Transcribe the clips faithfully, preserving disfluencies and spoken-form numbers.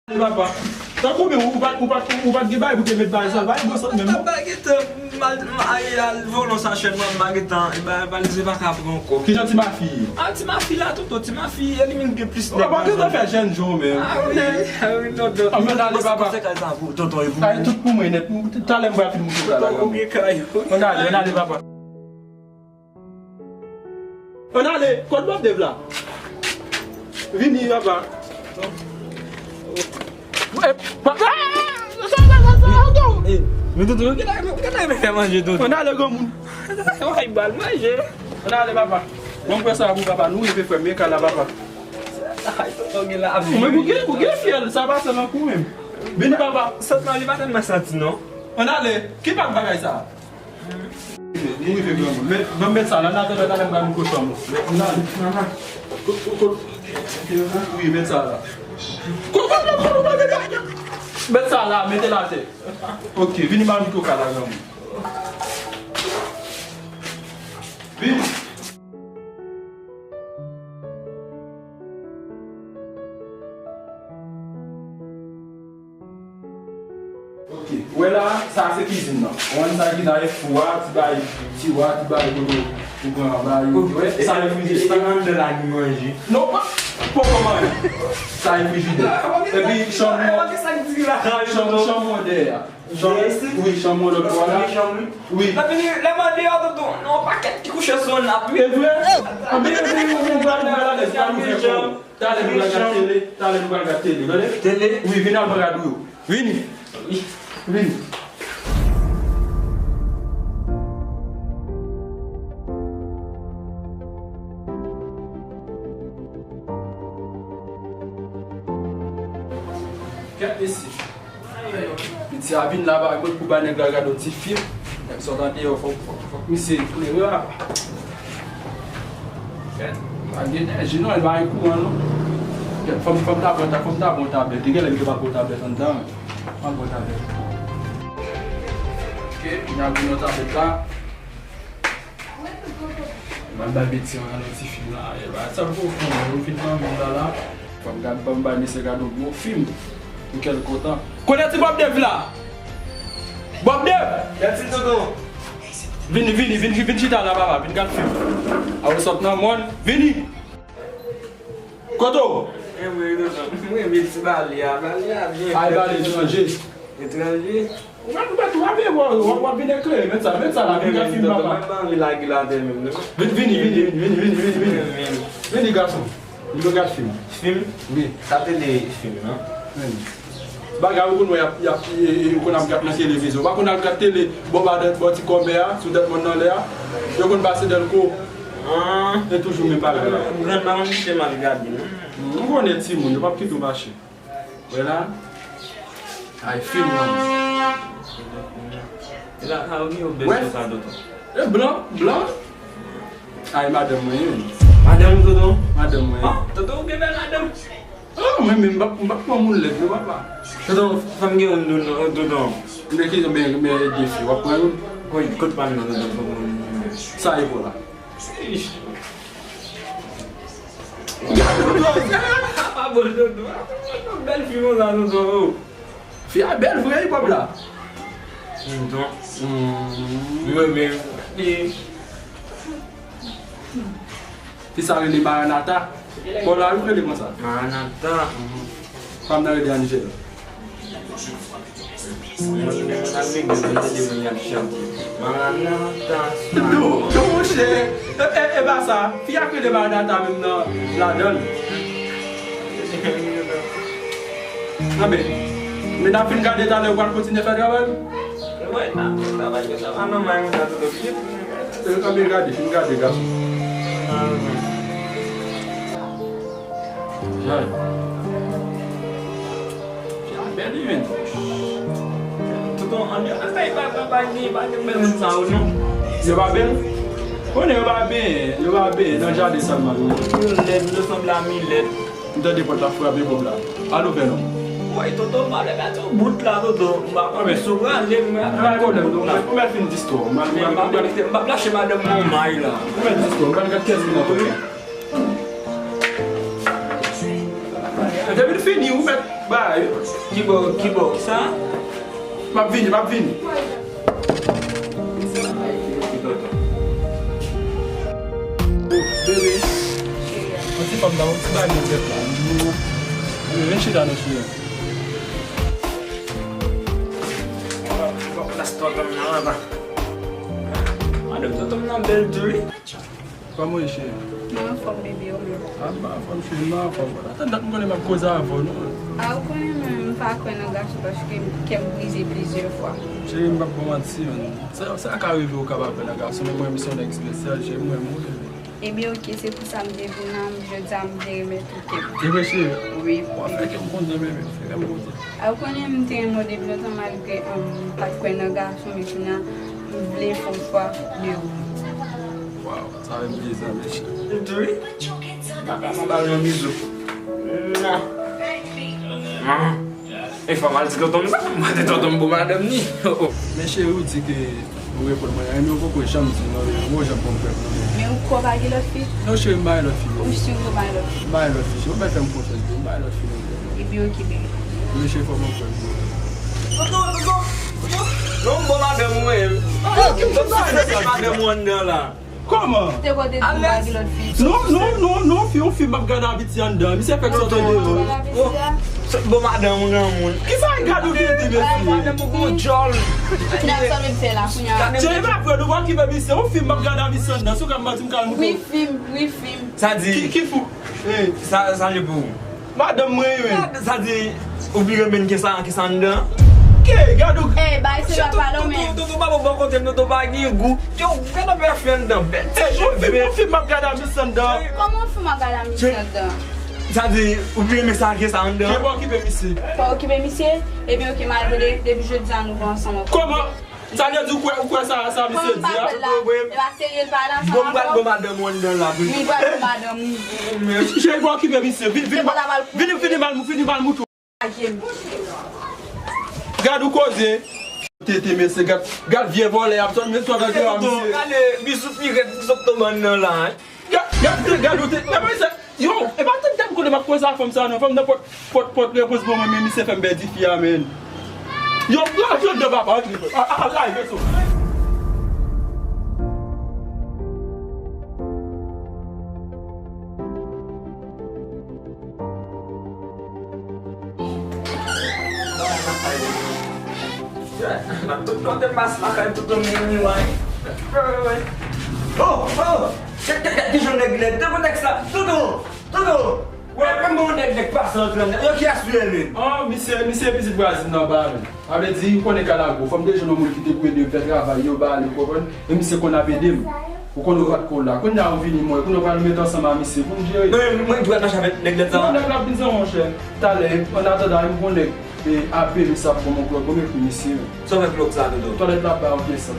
Papa, tankou men ou pa, ou pa, ou pa t gen bagay pou te met bagay sa, bagay bon sot menm non. Papa gentan mal, al, al vòlò sa chèn mwen, m pa gentan, e bagay pa li se pa ka pran ankò. Kijan ti mafi ye? A, ti mafi la, tonton, ti mafi, e li menm gen plis nèg. Papa, gentan fè jèn jan menm. A wi, a wi, tonton. Ann ale, papa. Konsèy sa pou tonton, e pou ou. Ay, tout pou mwen nèt. Talè m pral fin moutre bagay la. Tonton, ou gen kay. Ann ale, ann ale, papa. Ann ale, kot Bob Dev la? Vini, papa. Eh, pa- Ah! Sa, sa, sa, sa, sa, sa. Eh, men tonton, ou gentan, ou gentan renmen fè manje, tonton. Ann ale, granmoun. Ay, bal manje. Ann ale, papa. Bon, m fè sa pou papa. Nou rive, frè m, men kay la, papa. Ay, tonton, gen lavi. Mwen, ou gen, ou gen fyèl, sa pase nan kou menm. Vini, papa. Sot nan li pa tèlman santi, non. Ann ale. Ki pa bagay sa? Nou rive, granmoun. Met, ban m met sa la, nan atandan talè m pral mete kochon. Met, nan. Ko, ko, ko. Wi, met sa la. Ko, ko, ko, ko, ko, ko. Met sa la, mete l atè. Ok, vini m al mete koka la, granmoun. Vini. Ok, ou wè la, sa se kizin nan. Ou wè sa ki la, e fou a, ti bay, tiwa, ti bay kote ou pran bay, ou wè, sa refrijidè. E anndan la gen manje. Non, pa, poko manje. Sa refrijidè. Epi chanm, chanm, chanm mwen dèyè a. Chanm, wi, chanm mwen lòt bò la. Wi. Epi lè mwen deyò, tonton, nan yon pakèt ki kouche sou yon nap, wi. E vre? Anben, anben, anben, pral, pral alèz, pral ouvè kò w. Talè nou pral gad tele, talè nou pral gad tele, tande? Tele? Wi, vin al pran gad ou yo. Vini. Vini. Kèt mesye. Piti a vin la, ba mwen pou ba nèg la gade yon ti fim. Nèg sot andeyò, fòk, fòk, fòk misye klere la. Kèt, pa gen enèji non, e pa gen kouran non. Kèt, fò m, fò m ta pran, fò m ta pran yon tablèt. Li genlè li te pa pran yon tablèt anndan. Mwen pran tablèt. Ok, n ap vin yon tablèt la. M al bay Beti yon, yon ti fim la. E ba sa pou fon, nou fin nan moun la la. Fò m gad, fò m bay mesye gade yon gwo fim. Pou kè l kontan. Kote ti Bob Dev la? Bob Dev! Gad ti tonton. Vini, vini, vini, vin chita la, papa. Vin gad fim. A ou sot nan mòn. Vini! Kote w? Mwen renmen ti bale a. Bale a byen fèt. Ay, bale etranje. Etranje? Ou pa, ou pa, ou pa vle wè, w ap, w ap vin eklere. Met sa, met sa la, vin gad fim, papa. Mwen pa anvi lage l atè menm, non. Vin, vini, vini, vini, vini, vini, vini. Vini, gason. Vin nou gad fim. Fim? Wi. Sa tele fim, non? Vini. Bagay ou konn wè y ap, y ap, e, e, ou konn ap gad nan televizyon. Ou pa konn al gad tele bò ba dèt, bò ti kòbè a, sou dèt mòn nan lè a. Yo konn pase dèlko. Ah. E toujou menm bagay la. Grann pa konn kite m al gade, non. M konnen timoun, yo p ap kite w mache. Wè la. Ay, fim nan. E la, sa yo gen yon bèl sa, tonton. E blan, blan. Ay, madanm mwen, wi. Madanm ou, tonton? Madanm mwen. Ah, tonton, ou gen bèl madanm. Ah, mwen menm, m p ap, m p ap pran moun lèd, non, papa. Tonton, fò m gen youn, tonton, tonton. Men ki, men, men, defi, w ap pran youn? Wi, kot pa m nan, tonton, fò m gen youn. Sa e pou la? Ish. Pa bon, tonton. Bèl fi konsa, tonton, oh. Fi a bèl vre, wi, Bob la. Tonton. Hmm. Mwen menm. Fi sa rele Maranatha. Bon, la, yo rele konsa. Maranatha. Mhm. Fanm nan rele Angel. Mwen, mwen, mwen, al legliz, mwen tande moun y ap chante. Maranatha. Non, non, monchè. E, e, e pa sa. Fi a rele Maranatha menm nan, ladan l. Anben, men n ap fin gade talè, ou pral kontinye fè travay ou? Wi, n ap fè travay, fè travay nòmal, mwen sa tout oblije. Anben, gade, fin gade, gason. Jan. Fi a bèl, wi, men. Tonton, anben, anben, pa, pa, pa gen, pa gen bèl moun sa yo, non. Yo pa bèl? Konnen yo pa benyen, yo pa benyen nan jaden sèlman, non. Yo lèd, yo sanble a milèt. M tande pòt la frape, Bob la. Al ouvè non. Woy, tonton, m pa vle pèdi yon bout la, tonton. M pa konn si w prale, m pa pèdi yon bout la. Pa pwoblèm, tonton. Ou mèt fin di istwa w. M pa vle kite, m p ap lache madanm mwen may la. Ou mèt di istwa w. M pral gad kiyès ki nan pòt la. Depi l fini, ou mèt bay. Kibò, kibò, kisa? M ap vini, m ap vini. Bebe, yon ti fanm nan, yon ti bagay nan tèt la. Bebe, vin chita non, cheri. Plas tonton m nan anba. Madanm tonton m nan bèl tou wi. Kòman w ye, cheri? Mwen anfòm, bebe, ou menm? A, m pa anfòm, cheri, m pa anfòm. Tann dat m konnen m ap koze avè w, non. A, ou konnen mwen, m pa kwè nan gason paske kè m brize plizyè fwa. Cheri, m p ap ba w manti, menn. Sa, sa ka rive ou ka pa kwè nan gason, men mwen, m se yon nèg espesyal, cheri, m renmen w, bebe. Ebyen, oke, se pou sa m te vin la, jodi a m vin remèt ou kè m. E vre, cheri? Wi. W ap fè kè m kontan, bebe, fè kè m kontan. A, ou konnen m te renmen w depi lontan, malgre, um, m pa t kwè nan gason, men kounye a, m vle fè yon chwa de ou. Waw, sa fè m plezi, mèsi. Tou wi. Papa, m ba l yon bizou. Mwa. Mwa. E fò m al di tonton m sa, m mande tonton m pou madanm ni. Oh, oh. Men cheri, ou di ke ou reponn mwen, men ou poko janm di non, ou poko janm ban m prèv non. Men ou kwè w pa gen lòt fi? Non, cheri, m pa gen lòt fi non. Ou si w pa gen lòt fi? M pa gen lòt fi, cheri, ou mèt fè m konfyans, bebe, m pa gen lòt fi non. Ebyen, oke, bebe. Men cheri, fò m ban m prèv non. Tonton, tonton, tonton. Non, m bon madanm mwen. Tonton, se madanm ou anndan la. Kòman? Te kote di w pa gen lòt fi. Non, non, non, non, fi, yon fi m ap gade aviti anndan. Misye fèk sot deyò. Bon madanm ou granmoun. Kisa e gade ou ki di mesye? Madanm ou gwo djòl. Gade sa m fè la, kounye a. Cheri, pa vre, nou pa okipe misye. Yon fi m ap gade aviti anndan. Si w ka manti, m ka al moute w. Wi, fi m, wi, fi m. Sa di. Ki, ki fou? Sa, sa li pou ou. Madanm mwen, wi. Sa di, ou pi renmen ke sa, ke sa anndan? Ke, gade ou. Ey, bay se pa pale w menm. Toto, toto, pa bon bò kote m, toto pa gen gou. Yo, gade pèfim anndan, bèl ti cheve. Yon fi m ap gade a misye anndan. Kòman yon fi m ap gade a misye anndan? Sa di, ou pi renmen sa ke sa anndan? Ke pa okipe misye. Pa okipe misye? Ebyen, oke, malgre de-, depi jodi a nou pa ansanm ankò. Kòman? Sa vle di ou kwè, ou kwè sa, sa misye di a? Kòman m pa kwè l la? E pa serye l pa la, sa rapò? Bon, m pral bon madanm ou anndan la, wi. M pral bon madanm ou. Cheri, pa okipe misye. Vin, vin, vin, vin, vin, vin, vin, vin, vin, vin, vin, Gad ou koze. Tete mesye, gad, gad vye vòlè ap sot, mesye, gad yo a misye. Gade bizou pirèt ki sot tonbe anndan la, hein. Gad, gad, gad ou te, e pa sa, yo, e pa tout tan m konnen m ap koze a fanm sa non, fanm nan pot, pot, pot repons bon mwen, men misye fè m pèdi fi a, men. Yo, yo, yo, de papa, a, a, a, la, yo, so. Nan tout kote m pase lakay tonton m gen miray. Oh, oh! Gad, gad, gad kijan nèg lèd. Tande kontèks la. Tonton! Tonton! Wè, menm bon nèg, nèg pase antre anndan. Yo, kiyès ou ye menm? Oh, misye, misye pitit vwazin nan ba menm. Sa vle di, ou konnen Kalago, fò m te jwenn yon moun ki te pou ede m fè travay yo, ba li, ou konprann? E misye konn ap ede m. Ou konnen ou pa t ko la. Kounye a ou vini, mwen, kounye a ou pral met ansanm a misye pou n jere. Mwen, mwen, mwen dwe mache avèk nèg lèd sa. Non, nèg la ap vin zanmi w, chè. Talè, an atandan, yon bon nèg, e, apre misye ap ban m yon klòk, ban m ekri misye. Sa w fè klòk sa, Toto? Twalèt la ba yon pyès.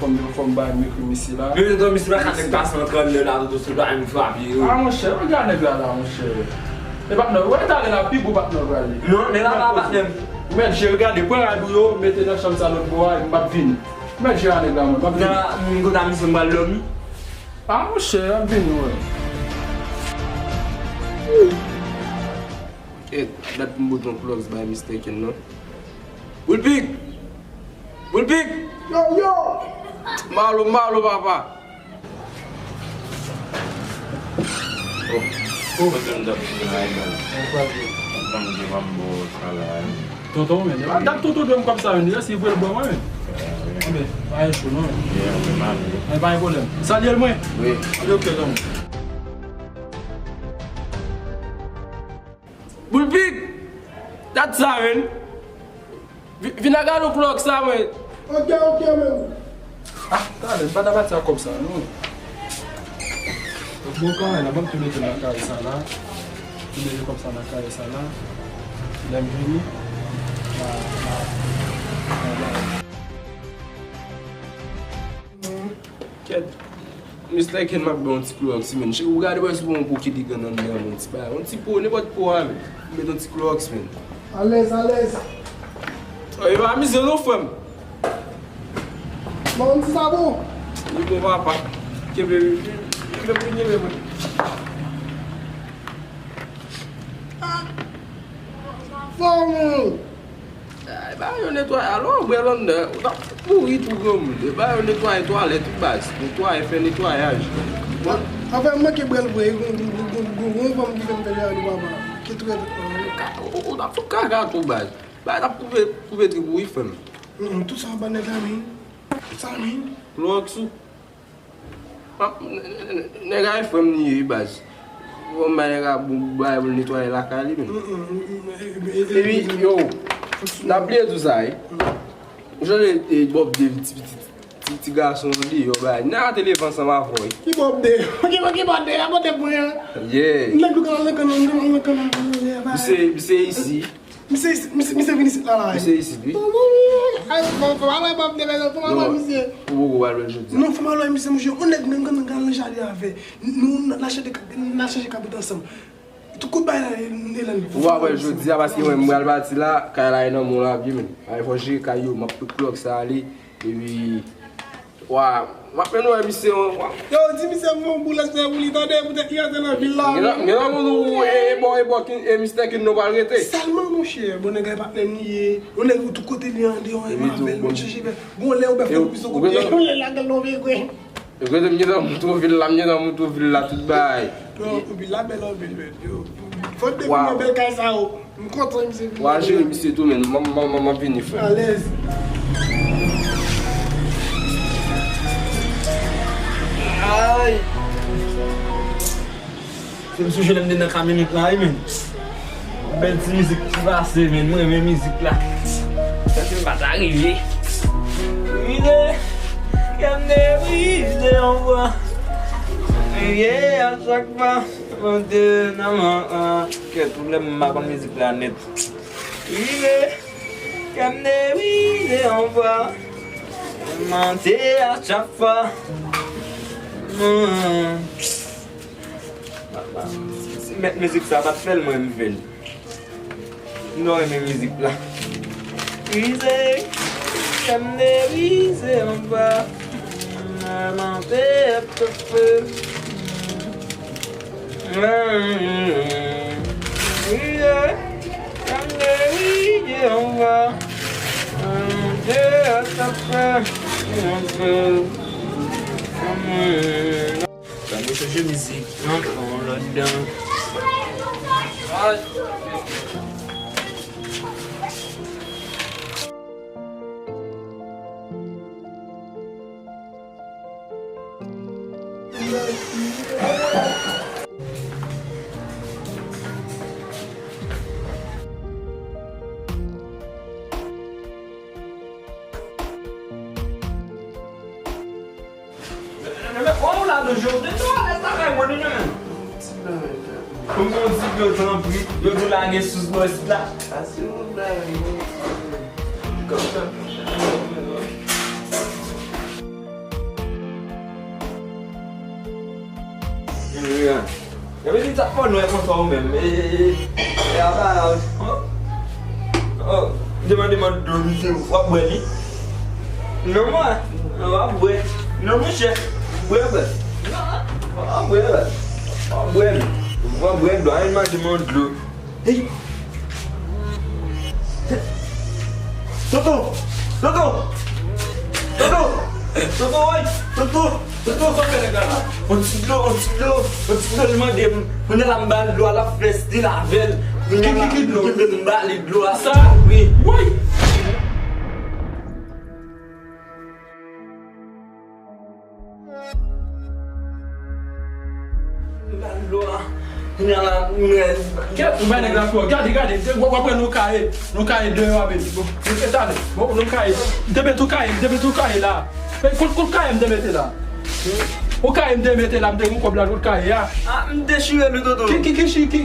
Fò m, fò m bay m ekri misye la. Men, Toto, misye pa ka nèg pase antre anndan la, Toto, sou bay m frape yo. A, monchè, regarde nèg la la, monchè. E patnè, wè talè la pi gwo patnè w prale. Non, nèg la pa patnè m. Mèt, je regade, pran rad ou yo, mete nan chanm sa lòt bò a, epi m ap vini. Mèt, je a nèg la, mwen, m ap vini. Nan, m konn a misye m pral dòmi. A, monchè, m ap vini, wè. Kèt, dat pou m bout yon klòks bay Mister Ken, non. Boulpik! Boulpik! Yo, yo! Malo, malo, papa! Oh. Oh. Kote m t ap di la, e baz? Tonton, men, e pa dat tonton dwe m kòb sa, men, si vre l bò mwen, men. Enben, pa gen cho, non, men. Yeah, men, mami. Men, pa gen pwoblèm. Salye l, mwen. Wi. Ok, ok, tonton. Boulpik! Dat sa, men. Vi-, vin a gade yon klòks la, mwen. Ok, ok, men. Ah, talè, m pa ta pati ak kòb sa, non. Bon, kanmenm, la, ban m tou mete nan kay sa la. Tou mete kòb sa nan kay sa la. Lè m vini, la, la, la, la. Kèt. Mister Ken, m ap ba w yon ti klowòks, men. Cheri, ou gade wè si w pa yon po ki degann anndan, yon ti bagay. Yon ti po, nenpòt po a, men. Ou met yon ti klowòks, men. Alèz, alèz. Oh, e pa amize non, frè m. Bon, yon ti sabon. Li bon, papa. Kenbe, kenbe, kenbe, kenbe, mwen. Bon, men. Ay, ba yo netwaye, alò, w bwè l anndan, ou t ap pouri tou granmoun. E ba yo netwaye twalèt wi baz, netwaye, fè netwayaj. Bon, anfen, m manke bwè l vre, gon, gon, gon, gon, gon fanm ki fè m fè jalou, papa. Ki trè, ou, ou t ap fout kaka tou baz. Ba, t ap koupe, koupe trip ou wi, frè m. Mm, tout sa w ba nèg la, men. Sa, men. Klowòks ou. Nèg a e frè m li ye wi baz. Bon, bay nèg a bon bagay pou l netwaye lakay li menm. Epi, yo, n ap bliye tou sa wi. Ou sonje, e, Bob Dave, ti, ti, ti, ti gason an deyò bagay. N a te leve ansanm avè w wi. Ki Bob Dave? Ki, ki Bob Dave? A Bob Dave mwen an. Yeah. Nèg ou ka nan kanal, nan kanal, nan kanal. Misye, misye isi. Misye, misye, misye vin isit la, la. Misye isit, wi. Ay, fò, fò m al wè Bob Dave, fò m al wè misye. Ou poko pral wè l jodi a? Non, fò m al wè misye, monchè. Yon nèg menm, menm, menm, nan jaden avè. Nou, n a chanje, n a chanje kabrit ansanm. Tout kout bagay la, e, e, e, ou va wè l jodi a, paske mwen, m pral pati la, kay la e nan men w l ap ye, men. Ay, fò jere kay yo, m ap pran klòk sa ale, epi Wa, m ap mennen w wè misye, wa. Yo, di misye m fè yon boulèt pou li tande, poutèt li rantre nan vil la. Gen nan, gen nan moun ou, e, e bò, e bò, e mistè ki nou pral rete. Sèlman, monchè, bon, nèg la e patnè m li ye. Yon nèg ou tout kote li andeyò, e m avè l, bon, chèche fè. Gon lè ou bè fè yon pizon kote, yon lè lage l nan vegwe. Yo kote m gentan moutre w vil la, m gentan moutre w vil la, tout bagay. Yo, vil la bèl anpil, men. Yo, fò depi mwen bèl kay sa yo. M kontan misye vini. Wa jere misye tou, men. M, m, m, m ap vini, frè. Alèz. Ay. Se m sonje lè m te nan kamyonèt la, wi, men. Bèl ti mizik ki pase, men. Mwen renmen mizik la. Sa se pa ta rive. Rive. Kè m te brize yon fwa. Rive a chak fwa. Monte nan mwen an. Kèt, pwoblèm m pa konn mizik la nèt. Rive, kè m te brize yon fwa. Monte a chak fwa. Hmm. Si, si mèt mizik sa pa t fè l, mwen m fè l. M renmen mizik la. Brize, kè m te brize anba. Mwen te ap tofe. Brize, kè m te brize anba. Mwen te ap tofe. Sa mwen chanje mizik, non, pran yon lòt dan. Ou la toujou? Ou alèz lakay mwen toujou menm? Pou m fè yon ti dlo, tanpri. Yo di w lage sous bò isit la. Epi li t ap fè w nwè konsa ou menm. E, e, e, e, apa la, o, o, demande m dlo, misye, w ap bwè li? Non, mwen, w ap bwè. Non, monchè, bwè, bwè. Non, w ap bwè, bwè. W ap bwè, w ap bwè dlo. Al mande m dlo. Hey! Toto! Toto! Toto! Toto, woy! Toto! Toto, sa w fè nèg la la? On ti dlo, on ti dlo, on ti dlo, li mande m. Kounye a la m ba l dlo a, l ap fè stil avè l. Kounye a la, m kenbe l, m ba li dlo a. Sa? Wi. Woy! Kèt, ou bay nèg la fò. Gade, gade, w ap wè nou kaye, nou kaye deyò a, baby. Bon, nou te talè. Bon, nou kaye. M te mete w kaye, m te mete w kaye la. Kot, kot kaye m te mete la? Ou kaye m te mete la, m te gon kòb la, kot kaye a? Ah, m dechire li, Toto. Ki, ki, ki, ki, ki?